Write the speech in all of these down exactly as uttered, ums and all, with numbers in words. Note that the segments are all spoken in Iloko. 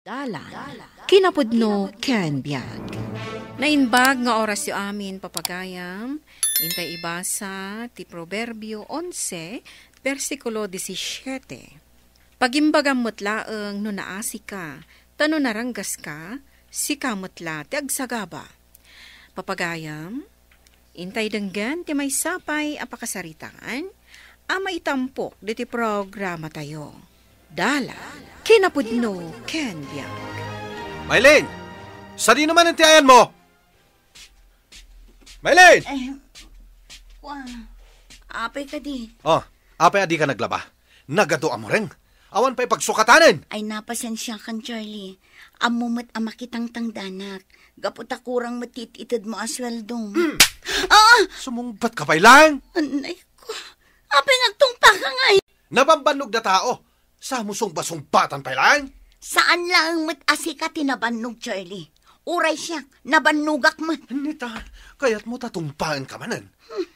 Dalan, kinapudno ken biag. Naimbag nga orasyo amin, papagayam. Intay ibasa ti Proverbio onse, bersikulo disisiete. Pagimbagam met laeng no naasika, ta no naranggaska, sika met la ti agsagaba. Papagayam, intay denggen ti maysa pay a pakasaritaan a maitampok ditoy programatayo. Dalan, kinapudno ken biag. Maylin! Sadino manen ti ayanmo? Maylin! Eh, kua, apay kadi? Oh, apay a dika naglaba? Nagadu a mureng. Awan pay pagsukatanen. Ay, napasensiakan, Charlie. Ammo met a makitangtangdanak. Gapu ta kurang met ti it-itedmo a sueldo. Hmm. Ah! Sumungbat ka pay lang? Anay ko. Apay nga agtungpaka ngay? Nabambannog da tao. Sa mo sungba-sungbatan pay lang? Saan laeng met a sika ti nabannog, Charlie. Uray siak, nabannogak met. Nita, kayatmo ta tungpaen ka manen.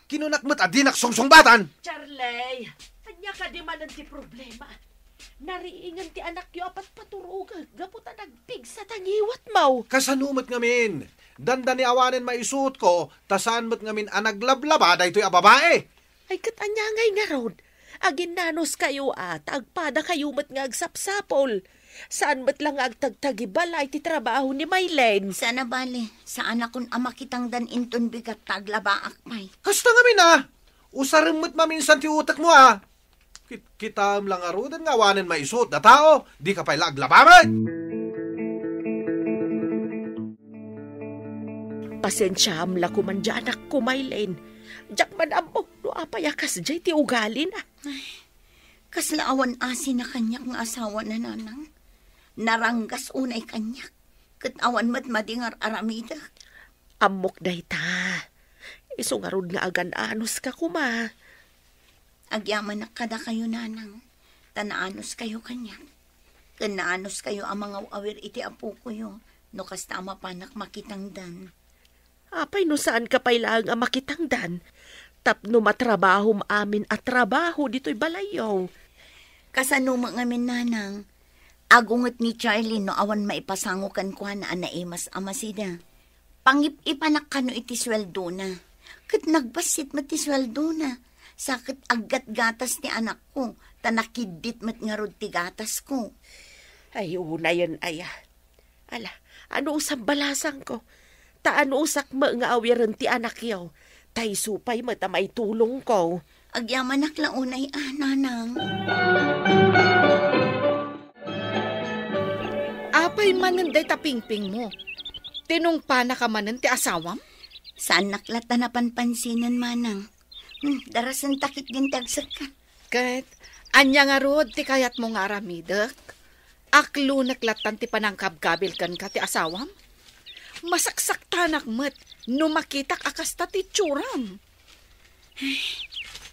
Kinunak met a dinak sungsungbatan. Charlie, ania kadi manen ti problema? Nariingen ti anakyo a patpaturogek gapu ta nagpigsa ta ngiwatmo. Kasano met ngamin? Dandani awanen maisuotko, ta saan met ngamin a naglablaba daytoy a babae. Ay, ket ania ngay ngarud? Aginnanuskayo a, ta agpadakayo met nga agsapsapul. Saan met la nga agtagtagibalay ti trabaho ni Maylen. Saan a bale, saanakon a makitangdan inton bigat ta aglabaak pay. Kasta ngamin a, usarem met maminsan ti utekmo a. Kit-, kitaem la ngaruden nga awanen maisuot da tao, dika pay la aglaba met. Pasensiaem la koman diay anakko, Maylen. Diak man ammo no apay a kasdiay ti ugalina. Ay, kasla awan asina kaniak nga asawana, nanang. Naranggas unay kaniak, ket awan met madi nga ar-aramidek. Ammok dayta. Isu ngarud nga agan-anuska koma. Agyamanak kadakayo, nanang, ta naanuskayo kaniak. Ken naanuskayo a mangaw-awir iti apokoyo, no kasta a mapanak makitangdan. Apay no saanka pay laeng a makitangdan? Tapno matrabahom amin a trabaho ditoy balayyo. Kasano met ngamin, nanang? Agunget ni Charlie no awan maipasango kenkuana a naimas a masida. Pangip-ipanak kano iti sueldona. Ket nagbassit met ti sueldona. Sa ket aggatgatas ti anakko, ta nakiddit met ngarud ti gatasko. Ay, unayen aya. Ala, anusam balasangko? Ta anusak met nga awiren ti anakyo. Ta isu pay met a maitulongko. Agyamanak la unay a, nanang. Apay manen dayta pingpingmo? Tinungpanaka manen ti asawam? Saannak latta napanpansinen, manang. Hmm, darasentak ket din ti agsekkan. Ket, ania ngarud ti kayatmo nga aramidek? Aklonek lattan ti panangkabkabil kenka ti asawam? Masaksaktanak met no makitak a kasta ti itsuram.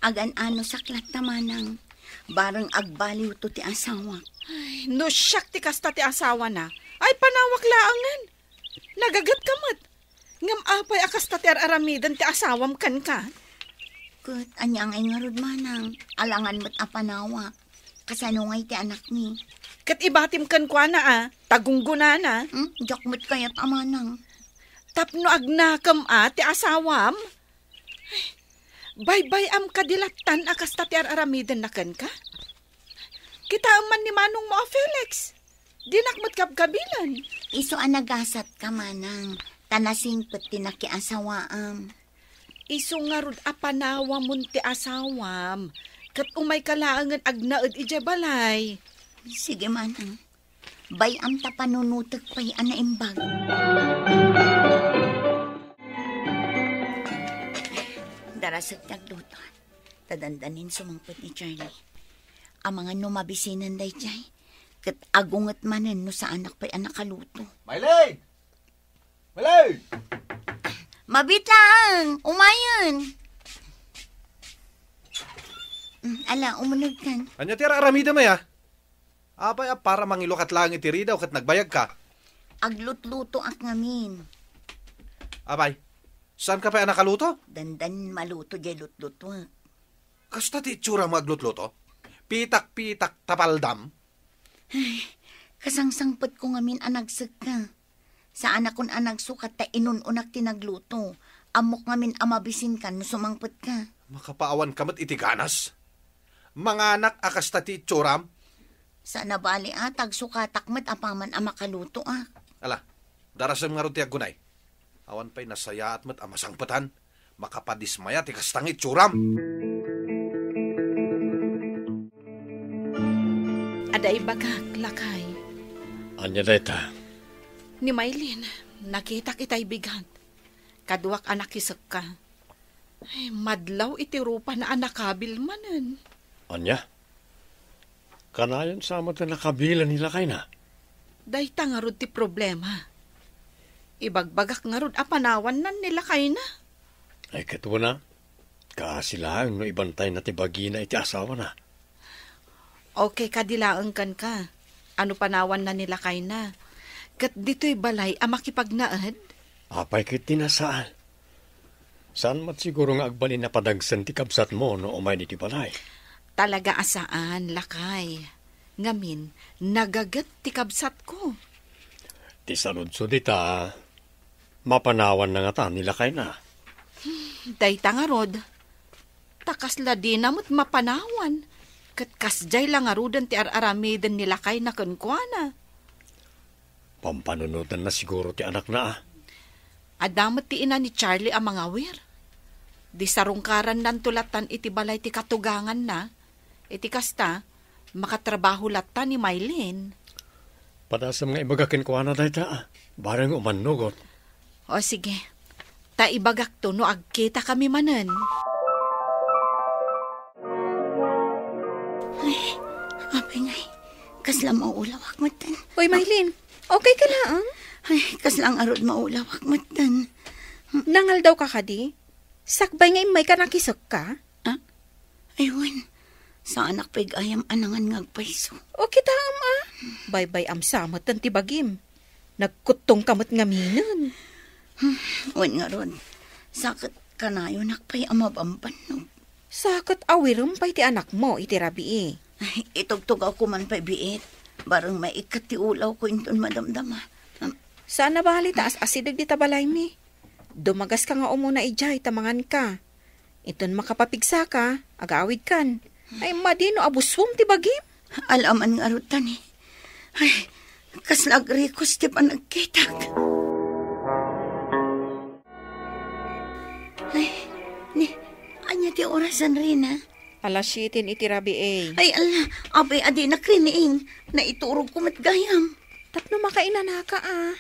Agan-anusak latta, manang. Bareng agbaliwto ti asawak. Ay, no siak ti kasta ti asawana, ay panawak laengen. Nagagetka met. Ngem apay a kasta ti ar-aramiden ti asawam kenka? Ket ania ngay ngarud, manang? Alangan met a panawak. Kasano ngay ti anakmi? Ket ibatim kenkuana a, ta gunggonana. Hmm? Diak met kayat a, manang. Tapno agnakem a ti asawam? Baybay-am kadi lattan a kasta ti ar-aramidenna kenka? Kitaem man ni manongmo a Felix. Dinak met kabkabilan. Isu a nagasatka, manang, ta nasingpet ti nakiasawaam. Isu ngarud a panawamon ti asawam, ket umayka laengen agnaed idiay balay. Sige, manang. Bay-am ta panunotek pay a naimbag. Darasek ti agluto. Ta dandanin sumangpet ni Charlie. Amangan no mabisinen daydiay. Ket agunget manen no saanak pay a nakaluto. Maylin! Maylin! Mabiit laeng, umayen. Mm, ala, umunegkan. Ania ti ar-aramidem aya? Apay a para mangilukat laeng iti ridaw ket nagbayagka? Aglutlutoak ngamin. Apay, saanka pay a nakaluto? Dandan maluto diay lutlutoek. Kasta ti itsuram nga aglutluto? Pitak-pitak tapaldam? Ay, Kasangsangpetko ngamin a nagsekka. Saanakon a nagsukat ta inun-unak ti nagluto. Ammok ngamin a mabisinkan no sumangpetka. Makapaawanka met iti ganas? Manganak a kasta ti itsuram? Saan a bali a, ta agsukatak met apaman a makalutoak. Ala, darasem ngarud ti aggunay. Awan pay nasayaat met a masangpetan. Makapadismaya ti kasta nga itsuram. Adda ibagak, lakay. Ania dayta? Ni Maylin, nakitak itay bigat. Kaduak a nakisekka. Ay, madlaw iti rupana a nakabil manen. Ania? Kanayon sa met a nakabilan ni lakayna? Dayta ngarud ti problema. Ibagbagak ngarud a panawannan ni lakayna. Ay, ket wen a, kaasi laeng no ibantayna ti bagina iti asawana. Okay kadi laeng kenka. Ano panawanna ni lakayna? Ket ditoy balay a makipagnaed? Apay ket ti nasaan? Saan met siguro nga agbalin a padagsen ti kabsatmo no umay ditoy balay? Talaga a saan, lakay. Ngamin, nagaget ti kabsatko. Ti saludsod ita, mapanawanna ngata ni lakayna? Dayta ngarud, ta kasla dina met mapanawan, ket kasdiay la ngaruden ti ar-aramiden ni lakayna kenkuana. Pampanunotanna siguro ti anakna, a. Adda met ti ina ni Charlie a mangawir. Di sarungkarannanto lattan iti balay ti katuganganna. Iti kasta, makatrabaho latta ni Maylin. Padasem nga ibaga kenkuana dayta, a. Bareng umannugot. O, sige. Ta ibagakto no agkitakami manen. Ay, apay ngay, kasla maulawak metten. Uy, Maylin, okay ka laeng? Ay, kasla ngarud maulawak metten. Nangaldawka kadi? Sakbay nga immayka nakisekka? Ah? Ay, wen. Saanak pay gayam a nangan nga agpayso. O, kitaem, a. Baybay-am sa metten ti bagim. Nagkuttongka met ngaminen. Hmm, wen ngarud. Sa ket kanayonak pay a mabambannog. Sa ket awirem pay ti anakmo iti rabii. Ay, itugtugawko man pay biit. Bareng maikkat ti ulawko inton madamdama. Am- Saan a bali ta as-asideg dita balaymi. Dumagaska nga umuna idiay ta manganka. Inton makapapigsaka, agawidkan. Ay, madi no abusuem ti bagim. Alaman ngarud ta ni. Ay, kasla agrikos ti panagkitak. Ay, ni, ania ti orasan, Rina? Alas siete iti rabii. Ay, ala, apay a dinak riing. Naiturogko met gayam. Tapno makainanaka, a.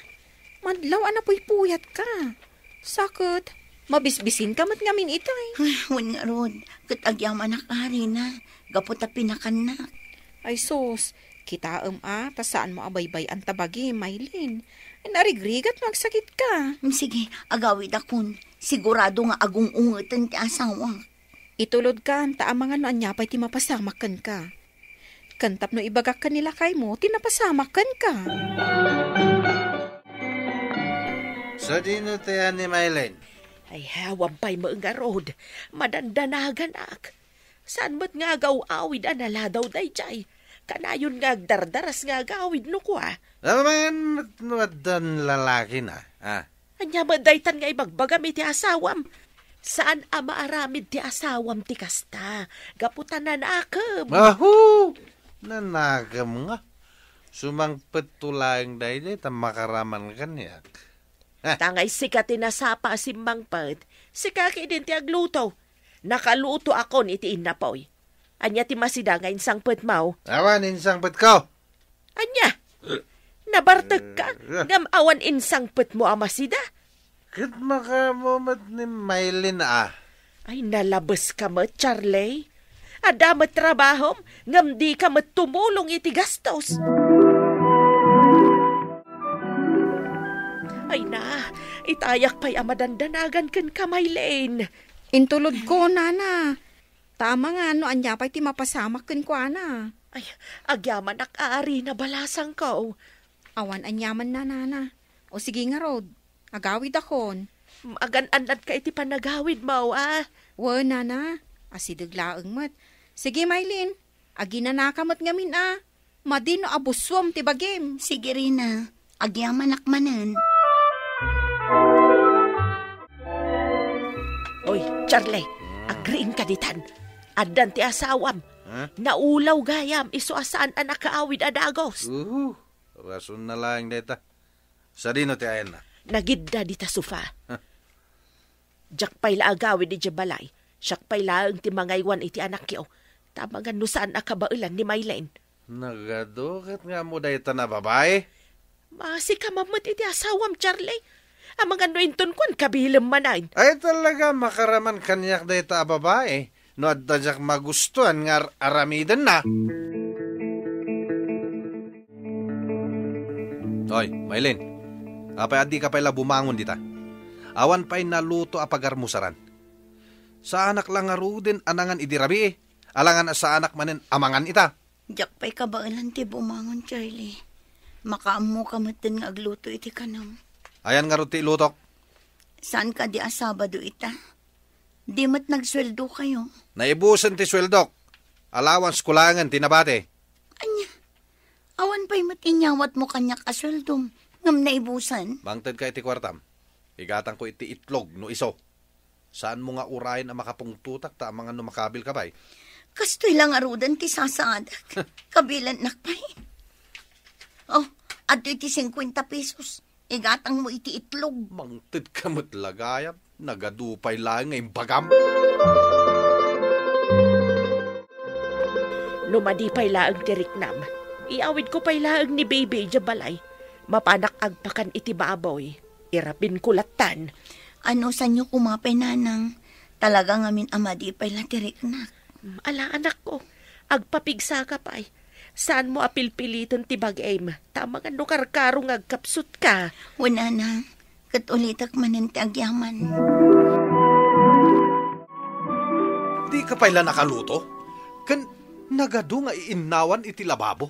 Madlaw a napuypuyatka. Sa ket, mabisbisinka met ngamin itay. Ay, wen ngarud, ket agyamanak a, Rina, gapu ta pinakannak. Ay sus, kitaem a, ta saanmo a baybay-an ta bagim, Maylin. Narigrigat no agsakitka. Mm, sige, agawidakon. Sigurado nga agung-ungeten ti asawak. Itulodkan ta amangan no ania pay ti mapasamak kenka. Ken tapno ibagak ken ni lakaymo ti napasamak kenka. Sadino ti ani, Maylin? Ay, awan pay met ngarud. Madandanaganak. Saan met nga agaw-awid a naladaw daydiay? Kanayon nga agdardaras nga agawid no kua. Awan met no addan lalakina, a? Ania met daytan nga ibagbagam iti asawam? Saan a maaramid ti asawam ti kasta, gapu ta nanakem. Ahu! Nanakem nga. Sumangpetto laeng daydiay ta makaraman kaniak. Heh. Ta ngay sika ti nasapa a simmangpet, sika ketdin ti agluto. Nakalutoakon iti innapoy. Ania ti masida nga insangpetmo? Awan insangpetko. Ania? Nabartekka ngem awan insangpetmo a masida? Ket makaammo met ni Maylin a. Ay, nalabeska met, Charlie. Adda met trabahom ngem dika met tumulong iti gastos. Ay na, itayak pay a madandanagan kenka, Maylin. Intulodko, nana. Ta amangan no ania pay ti mapasamak kenkuana. Ay, agyamanak a Rina, balasangko. Awan aniamanna, nana. O sige ngarud, agawidakon. Agan-annadka iti panagawidmo, a? Wen, nana. Asideg laeng met. Sige, Maylin. Aginanaka met ngamin, a. Madino a busuam ti bagim. Sige, Rina. Agyamanak manen. Oy, Charlie, agriingka ditan. Addan ti asawam. Ha? Naulaw gayam, isu a saan a nakaawid a dagus. Uhu, rason na laeng dayta. Sadino ti ayanna? Nagidda dita sofa. Huh. Diak pay la agawid idiay balay. Siak pay laeng ti mangaywan iti anakyo. Ta amangan no saan a kabaelan ni Maylin. Nagadu ket nga ammo dayta a babai? Masikamam met iti asawam, Charlie. Amangan no inton kuan, kabilem manen. Ay, talaga, makaraman kaniak dayta a babai. No adda diak magustuan nga ar-, aramidenna. Oy, Maylin, apay a dika pay la bumangon dita? Awan pay naluto a pagarmusaran. Saanak la ngaruden a nangan idi rabii, alangan a saanak manen a mangan ita. Diak pay kabaelan ti bumangon, Charlie. Makaammoka metten nga agluto iti kanam. Ayan ngarud ti ilutok? Saan kadi a Sabado ita? Di met nagsueldokayo. Naibusen ti sueldok. Allowance ko laengen ti nabati. Ania? Awan pay met inyawatmo kaniak a sueldom, ngem naibusen? Mangtedka iti kuartam. Igatangko iti itlog no isu. Saanmo nga urayen a makapungtotak ta amangan no makabilka pay. Kastoy la ngaruden ti sasaadak. Kabilannak pay. Oh, adtoy ti singkuenta pesos. Igatangmo iti itlog. Mangtedka met la gayam. Nagadu pay laeng nga imbagam. No madi pay laeng ti riknam, iawidko pay laeng ni Baby idiay balay. Mapanak agpakan iti baboy. Irapinko lattan. Anusanyo koma pay, Nanang? Talaga ngamin a madi pay la ti riknak. Ala, anakko, agpapigsaka pay. Saanmo a pilpiliten ti bagim, ta amangan no karkaro nga agkapsutka. Wen, Nanang, ket ulitek manen ti agyaman. Dika pay la nakaluto? Ken nagadu nga iinnawan iti lababo?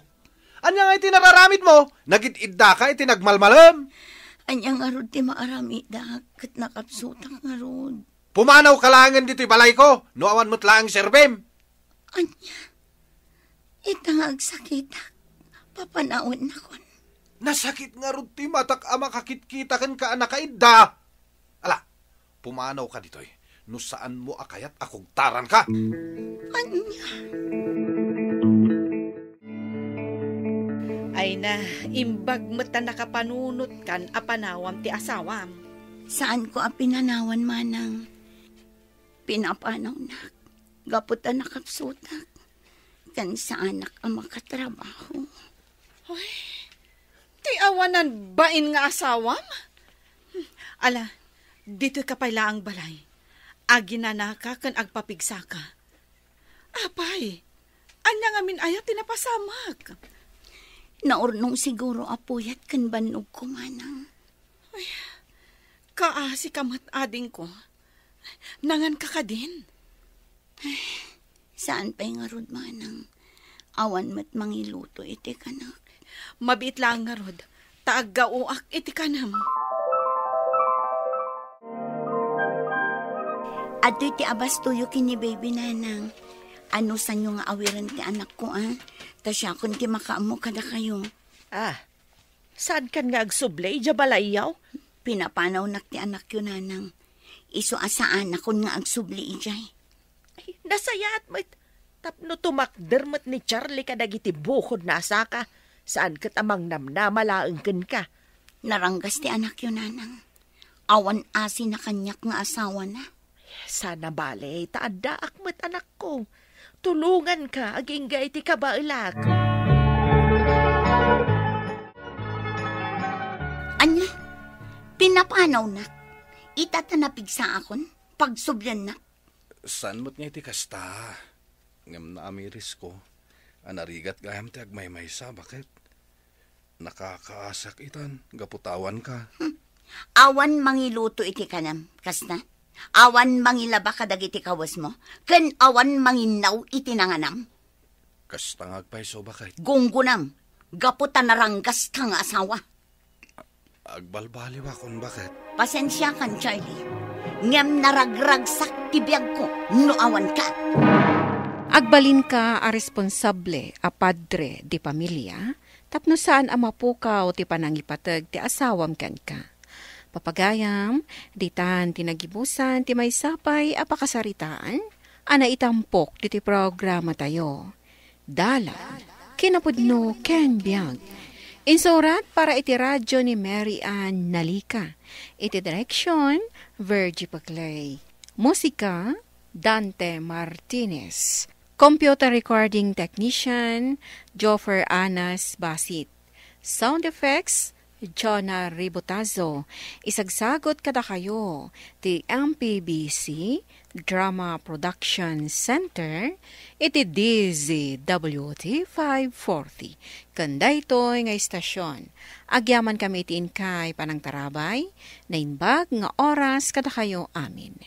Ania nga iti nararamidmo? Nagid-iddaka iti nagmalmalem? Ania ngarud ti maaramidak ket nakapsutak ngarud? Pumanawka laengen ditoy balayko, no awan met laeng serbim. Ania? Ita nga agsakitak, papanawennakon. Nasakit ngarud ti matak a makakitkitak kenka a nakaidda. Ala, pumanawka ditoy, no saanmo a kayat a kugtaranka. Ania? Ay na, imbag met ta nakapanunotkan a panawam ti asawam. Saanko a pinanawan, Manang. Pinapanawnak gapu ta nakapsutak ken saanak a makatrabaho. Ay, ti awanan bain nga asawam? Ala, ditoyka pay laeng balay. Aginanaka ken agpapigsaka. Apay, ania ngamin aya ti napasamak? Naurnong siguro a puyat ken bannogko, Manang. Ay, kaasika met, adingko. Nanganka kadin? Saan pay ngarud, Manang. Awan met mangiluto iti kanak. Mabiit laeng ngarud, ta aggaoak iti kanam. Adtoy ti abastoyo ken ni Baby, Nanang. Anusanyo nga awiren ti anakko, a? Ta siakon ti makaammo kadakayo. Ah, saankan nga agsubli idiay balayyo? Pinapanawnak ti anakyo, Nanang. Isu a saanakon nga agsubli idiay. Ay, nasayaat met. Tapno tumakder met ni Charlie kadagiti bukodna a saka, saan ket a mangnamnama laeng kenka. Naranggas ti anakyo, Nanang. Awan asina kaniak nga asawana. Sana bale, ta addaak met, anakko. Tulonganka agingga iti kabaelak. Ania? Pinapanawnak? Ita ta napigsaakon? Pagsubliannak? Saan met nga iti kasta? Ngem naamirisko a narigat gayam ti agmaymaysa, baket. Nakakaasak itan, gapu ta awanka. Hmm. Awan mangiluto iti kanam, kasta? Awan mangilaba kadagiti kawesmo, ken awan manginnaw iti nanganam. Kasta nga agpayso, baket. Gunggonam, gapu ta naranggaska nga asawa. Agbalbaliwakon, baket. Pasensiakan, Charlie. Ngem naragragsak ti biagko no awanka. Agbalinka a responsable a padre di pamilia tapno saan a mapukaw ti panangipateg ti asawam kenka. Papagayam, ditan ti nagibusan ti maysa pay a pakasaritaan a naitampok ditoy programatayo. Dalan, kinapudno ken biag. Insurat para iti radyo ni Mary Ann Nalica. Iti direksyon, Virgie Paclay. Musika, Dante Martinez. Computer recording technician, Joffer Anas Basit. Sound effects, Jonah Ribotazo. Isagsagot kadakayo ti M P B C Drama Production Center iti D Z W T five forty. Ken daytoy nga istasyon, agyaman kami iti inkay panangtarabay, naimbag nga oras kadakayo amin.